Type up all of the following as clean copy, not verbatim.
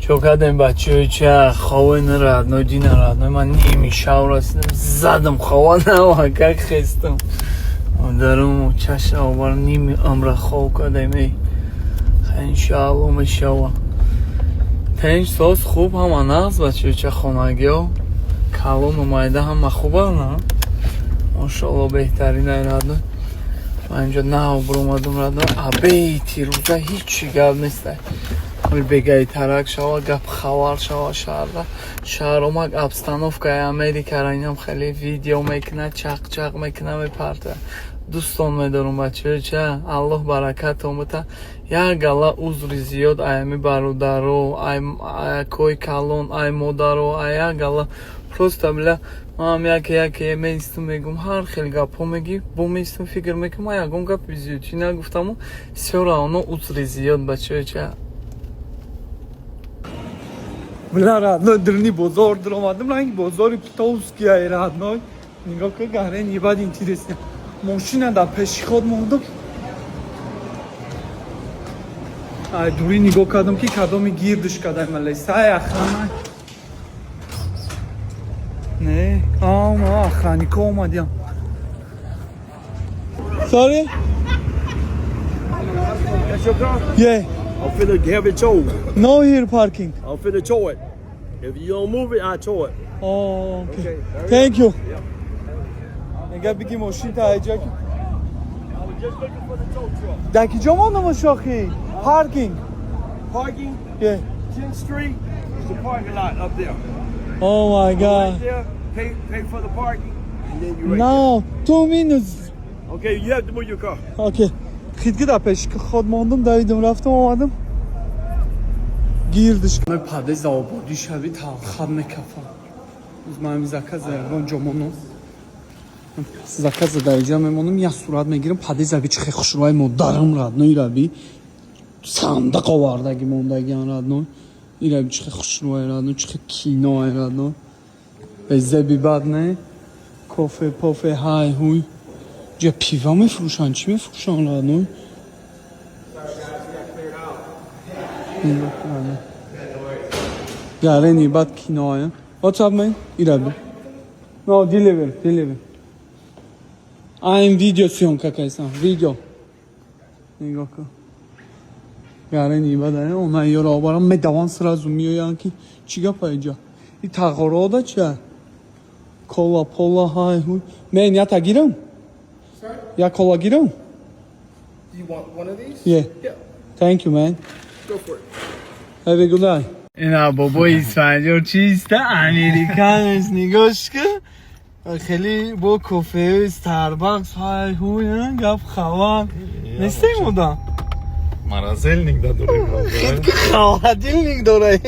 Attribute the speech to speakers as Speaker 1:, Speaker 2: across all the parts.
Speaker 1: Чо кардем, бачаҳои ча? Хове на, родной, дина, родной, ман ними шав расидам, задам хова нава, как хестам. Дарум чаша овар, ними амра хов кардем, эй. Иншаалло мешава. Тинч, соз, хуб, ҳама нағз, бачаҳои ча, хонагиҳо. Калону майда ҳама хуба, на? Машоалло, беҳтарин ай, родной. Ман инҷо нав буромадум, родной. Абейти рӯза ҳичи гап нест. Бегаи тарак шава, гап хабар шава шаҳрда. Шаҳромак обстановкаи Америкара инам хеле видео мекунад, чақ-чақ мекунад, мепарта. Дӯстон медорум, бачаҳои ча, Аллоҳ баракатон бита. Як гала узри зиёд аями бародаро, ай акои калон, ай модаро, ай як гала просто бля, ман яке яке меистум, мегум, ҳар хел гапҳо мегӣ, бо меистум, фикр мекунам, ман ягон гапи зиёдчӣ нагуфтаму всё равно узри зиёд, бачаҳои ча. Бля, родной, дрни бозор дромадим, ранги бозори Птовский ай, родной. Нигоҳ ка, гарен ебать интересно. Мошина дар пеши худ мондум. Ай дури нигоҳ кардам, ки кадоми гирдиш кадай малесай охрана. Не, ама охраннико омадиям. Sorry?
Speaker 2: That's your car?
Speaker 1: Yeah.
Speaker 2: I'm finna have it towed.
Speaker 1: No here parking.
Speaker 2: I'm finna tow it. If you don't move it, I tow it.
Speaker 1: Oh, okay.
Speaker 2: Okay.
Speaker 1: Thank you.
Speaker 2: Yeah.
Speaker 1: نگاه بگی ماشین تا اینجا که
Speaker 2: I was just looking for the tow truck.
Speaker 1: در کجا ماندم شاخی؟ Parking.
Speaker 2: Parking,
Speaker 1: Yeah.
Speaker 2: 10th Street, is the parking lot up there.
Speaker 1: Oh my
Speaker 2: Right
Speaker 1: God.
Speaker 2: there, pay for the parking, and then you right
Speaker 1: No, 2 minutes.
Speaker 2: there. Okay, you have to move your car.
Speaker 1: Okay. خیلی در پیش که خود ماندم، دویدم رفتم آمدم گیردش. من پده زابادی شوی تا мекафам. Ман заказ ягон ҷо монам. Заказа дар иҷа мемонам, як сурат мегирам. Паде заби чихе хушрӯай модарам, родной, раби сандақ овардаги мондагиан, родной, ираби чихе хушрӯай, родной, чихе киноай, родной, безеби бад не, кофе пофе ҳай ҳуй, ҷа пива мефурӯшанд, чӣ мефурӯшанд, родной? Гарени бад киноая. What's up, man? Ираби. No, deliver, deliver. I'm видео съемка кайсам, видео. Нигоҳ кун. Гарени бад она ёро обарам, медаван, сразу меоянд, ки чӣ гапа иҷа? И тағорода чия? Кола, пола, ҳай ҳуй. Мен ята гирам? Я кола гирам?
Speaker 3: You want one of these?
Speaker 1: Yeah.
Speaker 3: Yeah.
Speaker 1: Thank you, man.
Speaker 3: Go for it.
Speaker 1: Have a good night. اینا بابا اسفندیار چیست؟ امریکن نگاش که خیلی با کافه استارباکس های هوی گپ خبر نیستی بودم.
Speaker 4: Морозильник дадурим.
Speaker 1: خیلی холодильник дора.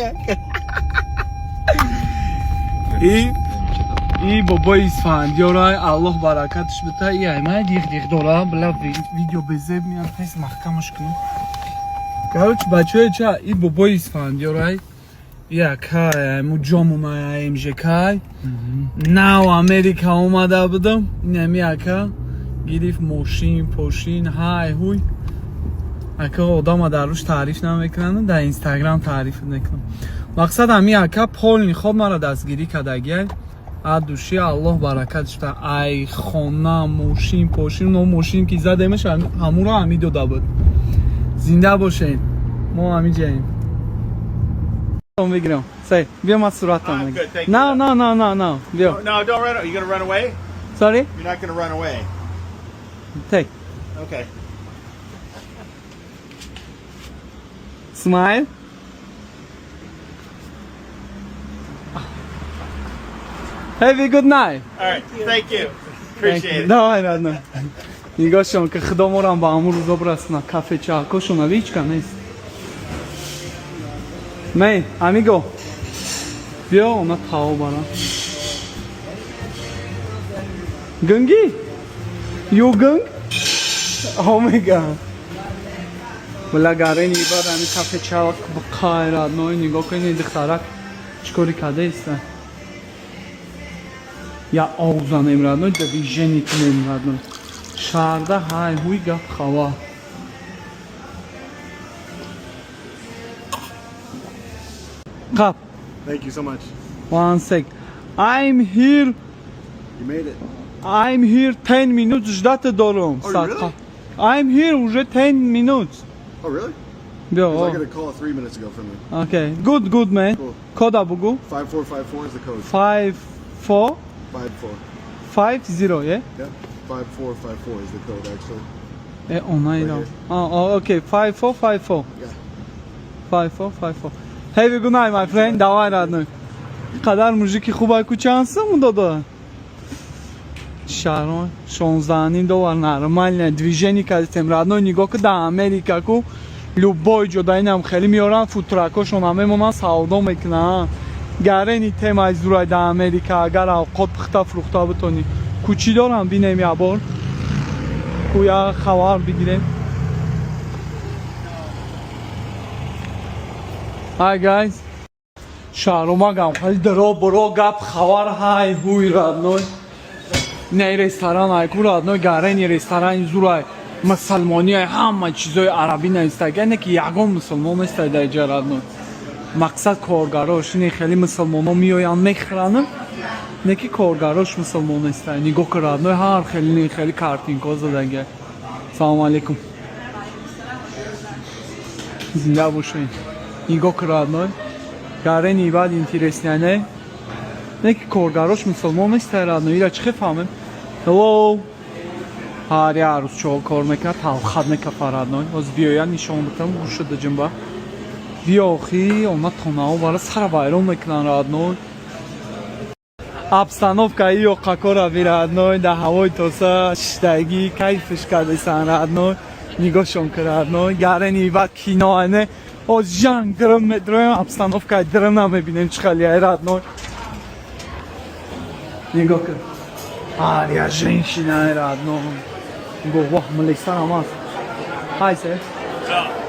Speaker 1: И бобои Исфандиёра Аллоҳ баракатш бита. И аймай диқ диқ дора, бля, видео безеб миям, тез маҳкамаш кунам. Короче, бачаҳои ча, и бобои Исфандиёрай якай му ҷомунай МЖКай нав Америка омада будам, инами ака гирифт мошин пошин ҳай ҳуй. Ака одама дар руш таъриф намекунанд, дар Инстаграм таъриф мекунам. Мақсад, ҳами ака полный хоб мара дастгирӣ кардагиай от души, Аллоҳ баракатш та. Ай хона, мошин пошин, но мошин ки задемаш, ҳамуро ҳами дода буд. Зинда бошед, мо ҳамиҷаем. Бигирам, сай, биё, ман суратам.
Speaker 5: I'm good, thank you.
Speaker 1: No, no, no, no, no, биё.
Speaker 5: No, don't run. You gonna run away?
Speaker 1: Sorry.
Speaker 5: You're not gonna run away.
Speaker 1: Take.
Speaker 5: Okay.
Speaker 1: Smile. Have a good night.
Speaker 5: All right. Thank you. Appreciate it.
Speaker 1: Давай, родной. Нигоҳ ки худо морам ба ҳамун рӯзо бирасона, кафе чаҳкошона вичка нест. Мей, амиго. Биё, она тао бара. Гунги? You gung? Oh my God. Бла, гарени бад ами кафе чак бқай, родной, нигоҳ кунед, духтарак чикори кадаиста. Я оғзанем, родной, движение кунем, родной. Шаҳрда ҳай ҳуй гап хава. Қап.
Speaker 6: Thank you so much.
Speaker 1: One sec. I'm here.
Speaker 6: You made it.
Speaker 1: I'm here 10 minutes ждать дорум.
Speaker 6: Oh, really?
Speaker 1: I'm here уже 10 minutes.
Speaker 6: Oh, really?
Speaker 1: Биё.
Speaker 6: 'Cause I got a call 3 minutes ago from you.
Speaker 1: Okay. Good, good, man.
Speaker 6: Cool.
Speaker 1: Кода бугу.
Speaker 6: 5454 is the code.
Speaker 1: 5 4
Speaker 6: 54.
Speaker 1: 5 0, yeah?
Speaker 6: Yep. 5454 is the code, actually.
Speaker 1: Онай
Speaker 6: Right
Speaker 1: да.
Speaker 6: here.
Speaker 1: Oh, okay. 5 4 5 4.
Speaker 6: Yeah.
Speaker 1: 5 4 5 4. Have a good night, my friend. Давай, родной. Қадар мужики хубай ку чанд сум дода? Шаҳрон 16,5 доллар нормально движение кардем, родной. Нигоҳ ку, да Америка ку любой ҷо да инам хеле меоранд, фудтракошон ҳам мемонанд, савдо мекунанд. Гарени темаи зурай да Америка, агар авқот пухта фурӯхта битонӣ. Кучӣ дорам, бинем ябор ку я хабар бигирем. Hi, guys. Шаҳромагам хеле дро буро гап хабар ҳай ҳуй, родной. Не ресторан ай ку, родной, гарени ресторани зурай, мусалмони ай, ҳама чизои арабӣ наистага, не ки ягон мусулмон нестай дар иҷа, родной. Мақсад коргарош не хеле мусулмоно меоянд, мехӯранд, не ки коргарош мусулмон нестай. Нигоҳ ку, родной, ҳар хеле не хеле картинко задага. Салому алейкум, зинда бошед. Нигоҳ ку, родной, гарени баъд интересный, не ки коргарош мусулмон нестай, родной. Ира чӣ хел фаҳмем? Hello. Ҳар як рӯз чо кор мекунад, талхат мекафа, родной. Ҳоз биёяд, нишон битам, гӯшада ҷинба. Биё охи, она тонао бара сара вайрон мекунанд, родной. Обстановка и ёқакора би, родной, да ҳавои тоса шиштагӣ кайфш кардесан, родной. Нигоҳшон ки, родной, гарени баъд кино ане. Оз жанг дирм медроем, обстановкаи дирм намебинем чӣ хеле, родной. Нигоҳ кун. Ҳар як женщина, родной. Нигоҳ, воҳ, милисарам аст. Hi, sir.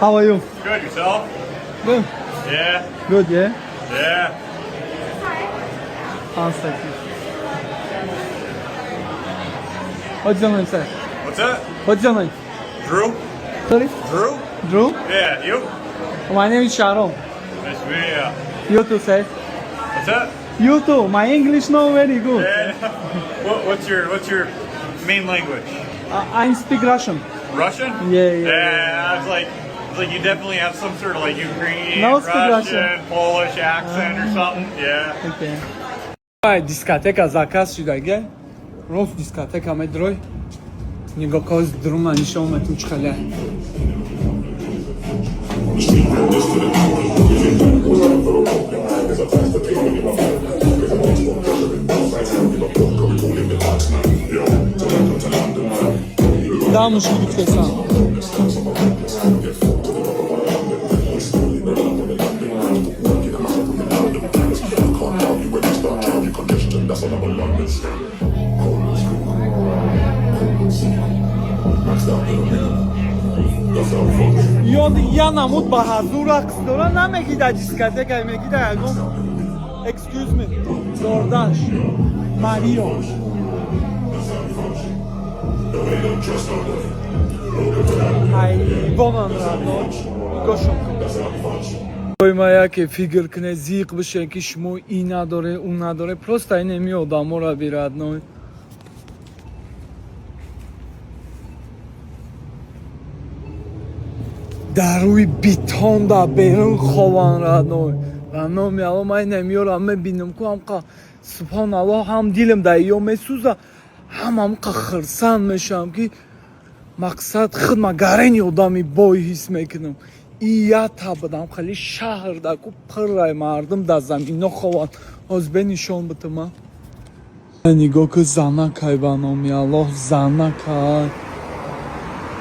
Speaker 1: How are you?
Speaker 5: Good, yourself?
Speaker 1: Good.
Speaker 5: Yeah.
Speaker 1: Good, yeah?
Speaker 5: Yeah.
Speaker 1: One second. What's your name, sir?
Speaker 5: What's that?
Speaker 1: What's your name?
Speaker 5: Drew?
Speaker 1: Sorry?
Speaker 5: Drew?
Speaker 1: Drew?
Speaker 5: Yeah, you?
Speaker 1: My name is Sharon.
Speaker 5: Nice to meet you.
Speaker 1: You too, sir.
Speaker 5: What's that?
Speaker 1: You too. My English not very good.
Speaker 5: Yeah. What's your main language?
Speaker 1: I speak Russian.
Speaker 5: Russian?
Speaker 1: Yeah.
Speaker 5: Yeah, I was like, you definitely have some sort of like Ukrainian,
Speaker 1: No, speak
Speaker 5: Russian,
Speaker 1: Russian.
Speaker 5: Polish accent or something. Yeah.
Speaker 1: Okay. Ай, дискотека заказ шудага. Рост дискотека медрой. Нигоҳ коз друна нишон метум чӣ хеле. Дамушки гуфтесам. Ёди я намуд ба ҳазур рақс дора намеги да дискотека меги да ягон. Excuse me. DoorDash. Марио. Ҳайвонан, родной. Нигоҳшон кун. Ма яке фикр куне, зиқ бише, ки шумо ин надоре, ун надоре. Просто ин еми одаморо би, родной. Дар рӯи бетон да берун хован, родной. Ба номи Алло, ман ин эмиёро мебинам ку ҳамқа, субҳоналлоҳ, ҳам дилам да иё месӯза, ҳам ҳамқа хирсанд мешавам, ки мақсад худ ма гарени одами бой ҳис мекунам. И ята будам хеле шаҳр да ку пуррай мардум да замино хованд. Ҳоз бенишон битама. Нигоҳ ку, занакай, ба номи Аллоҳ, занакай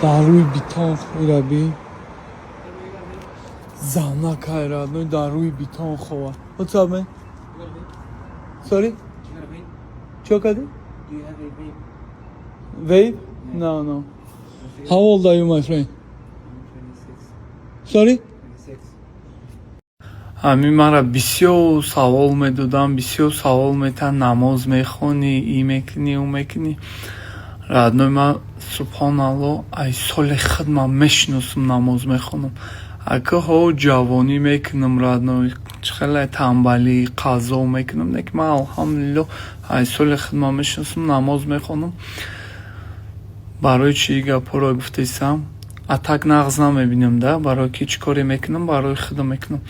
Speaker 1: дар рӯи бетон хӯраби. Занакай, родной, дар рӯи бетон хова. What's up, man? Sorry? Чё кардӣ?
Speaker 7: Do you have a vape?
Speaker 1: Vape? No. How old are you, my friend?
Speaker 7: I'm 26.
Speaker 1: Sorry?
Speaker 7: 26.
Speaker 1: Ҳамин мара бисёр савол медодам, бисёр савол метан: намоз мехонӣ, и мекунӣ, ӯ мекунӣ. Родной, ман, субҳоналло, ай соли худ ман мешиносам, намоз мехонам. Ака, ҳо, ҷавонӣ мекунам, родной, чӣ хеле тамбалӣ, қазо мекунам, лекин ман, алҳамдулилло, ай соли хидмат мешиносам, намоз мехонам. Барои чӣ гапҳоро гуфтесам? А так нағз намебинам да, барои ки чӣ коре мекунам, барои худам мекунам.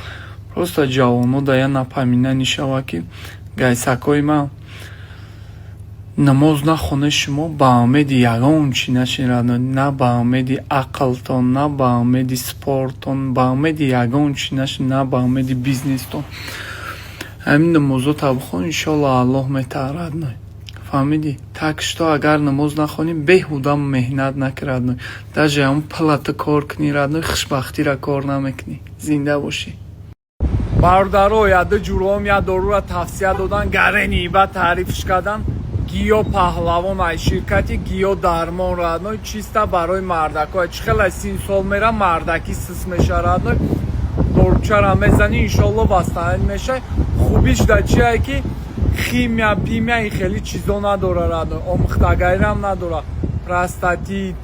Speaker 1: Просто ҷавонҳо да я напоминание шава, ки гайсакҳои ман, намоз нахонед, шумо ба умеди ягон чӣ нашин, родной, на ба умеди ақлтон, на ба умеди спортон, ба умеди ягон чӣ нашин, на ба умеди бизнестон. Ҳамин намозота бихон, иншолло, Аллоҳ метаҳад, родной, фаҳмидӣ? Так что агар намоз нахонӣ, беҳуда меҳнат накунӣ, родной, даже ҳамн пулата кор кунӣ, родной, хушбахтира кор намекунӣ. Зинда бошӣ. Бародаро, яду ҷуром я дорура тавсия додан, гарени ба таърифш кардан. Гиё Паҳлавон, ай ширкати Гиё Дармон, родной, чиста барои мардако. Чӣ хела син сол мера, мардакӣ сис меша, родной, доручара мезанӣ, иншолло, вастанӣ мешай. Хубиш да чие, ки химия, пимия, ин хеле чизо надора, родной, омӯхтагарирам надора. Простатит,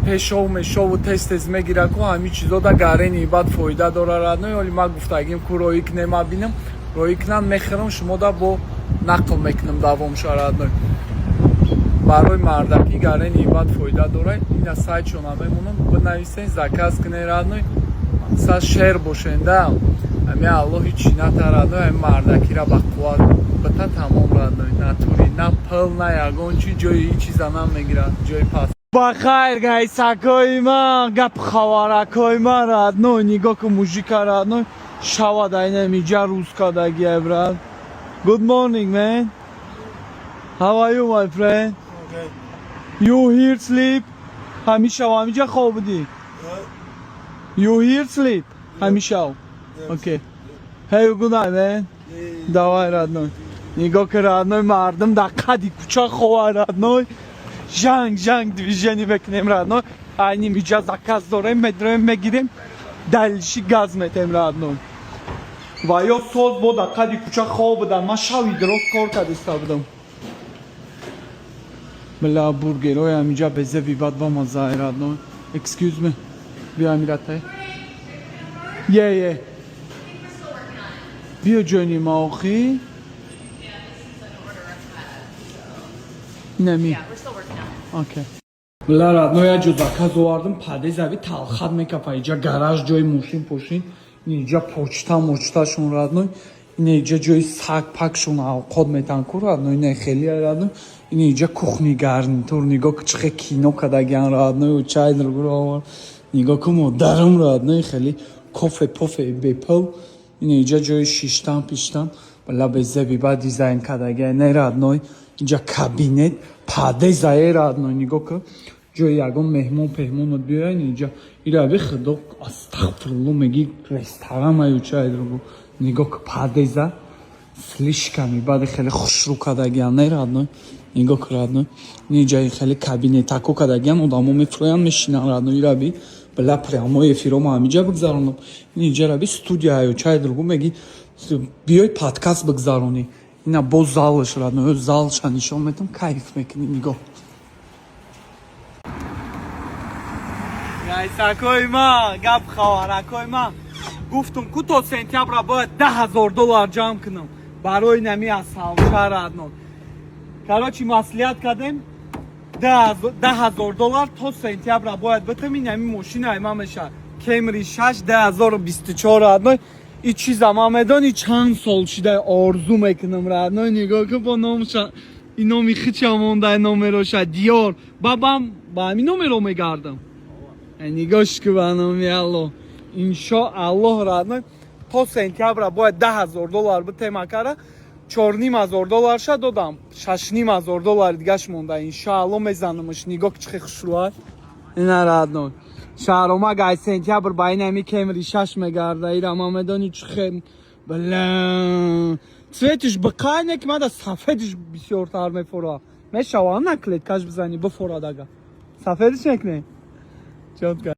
Speaker 1: пешов, мешову тез тез мегира ку, ҳамин чизо да гарени баъд фоида дора, родной. Оли ма гуфтагим ку роӣ кунем, ма бинам, роӣ кунам, мехӯрам, шумо да бо нақл мекунам давомша, родной. Барои мардакӣ гарени баъд фоида дора. Ина сайтшона мемонам, бинависен, заказ кунен, родной. Са шер бошен да, ҳами Аллоҳ ҳичи натар, родной, ҳами мардакира ба қувват бита, тамом, родной. Натури на пил, на ягон чи ҷои ҳеҷ чиза намегирад, ҷои пас. Бахайр, гайсакои ман, гап хабаракои ман, родной, нигоҳ ку мужика, родной, шавад айнамиҷа рӯз кардагия, брат. Good morning, man. How are you, my friend?
Speaker 2: Okay.
Speaker 1: You here sleep? ҳамиша ҳамиҷа хоб будӣ? You here sleep? Ҳамиша. Okay. Hey, good night, man. Давай, родной. Нигоҳ ки, родной, мардум дар қади кӯча хова, родной. Жанг жанг движение мекунем, родной. Айни миҷа заказ дорем, медроем, мегирем, дальше газ метем, родной. Ва ё соз бо дар қади кӯча хоб будан. Ман шави дроз кор кардиста будам. Бля, бургерҳои ҳамиҷа безеби бад бамаззаи, родной. Excuse me. Биё, амиратай. Yeah. Биё ҷони ма охи.
Speaker 8: Yeah, this is an order I've had, so.
Speaker 1: Инами.
Speaker 8: Yeah, we're still working on it.
Speaker 1: Okay. Бля, родной, я ҷо заказ овардам, подъезави талхат мекафа. Иҷа гараж, ҷои мошин пошин. Иҷа почта мочташон, родной. Ина иҷа ҷои саг пакшон авқот метан ку, родной. Ина хеле, родной. Ина иҷа кухни гарнитур, нигоҳ ку, чихе кино кардагиан, родной, чай овар. Нигоҳ ку, модарам, родной, хеле кофе пофе бепул. Ина иҷа ҷои шиштан пиштан. Бля, безеби ба дизайн кардагиан, не, родной. Инҷа кабинет, подъезае, родной, нигоҳ ку. Ҷои ягон меҳмон пеҳмонот биёян инҷа. Ира би худо, астағфирулло, меги ресторан аю чай другу. Нигоҳ ку, подъеза слишком баъди хеле хушрӯ кардагиан, не, родной. Нигоҳ ку, родной. Инҷа хеле кабинетако кардагиан, одамо мефурӯянд, мешинанд, родной. Ира би, бля, прямой эфиро ма ҳамиҷа бигзаронам. Инҷа раби студия аю чай другу, меги биёй подкаст бигзаронӣ. Ина боз залш, родной, залша нишон метам, кайф мекунӣ, нигоҳ. Райсакои ма, гап хабаракои ма, гуфтум ку то сентябра бояд 10 000 доллар ҷамъ кунам барои нами асалча, родной. Короче, маслиҳат кардем, 10 000 доллар то сентябра бояд битам, ин ҳами мошинаи ман меша, Кемри 6 2024, родной. И чиза ман медонӣ чанд сол шида орзу мекунам, родной. Нигоҳ кун, бо номша, и номи хича монда, номероша Диёр, бабам ба ҳамин номеро мегардам. Нигоҳш ку, ба номи Аллоҳ, иншо Аллоҳ, родной, то сентябра бояд 10 000 доллар битем. Акара 4500 долларша додам, 6500 доллари дигаш монда, иншоалло, мезанамш. Нигоҳ, ки чихе хушрӯа ина, родной. Шаҳромаг ай сентябр ба ин ҳами Кемри 6 мегарда. Ира ман медонӣ чихе, бля, цветиш биқайне, ки мада сафедиш бисёртар мефора. Мешава наклейкаш бизанӣ, бифорад, ага сафедиш мекунӣ, чётко.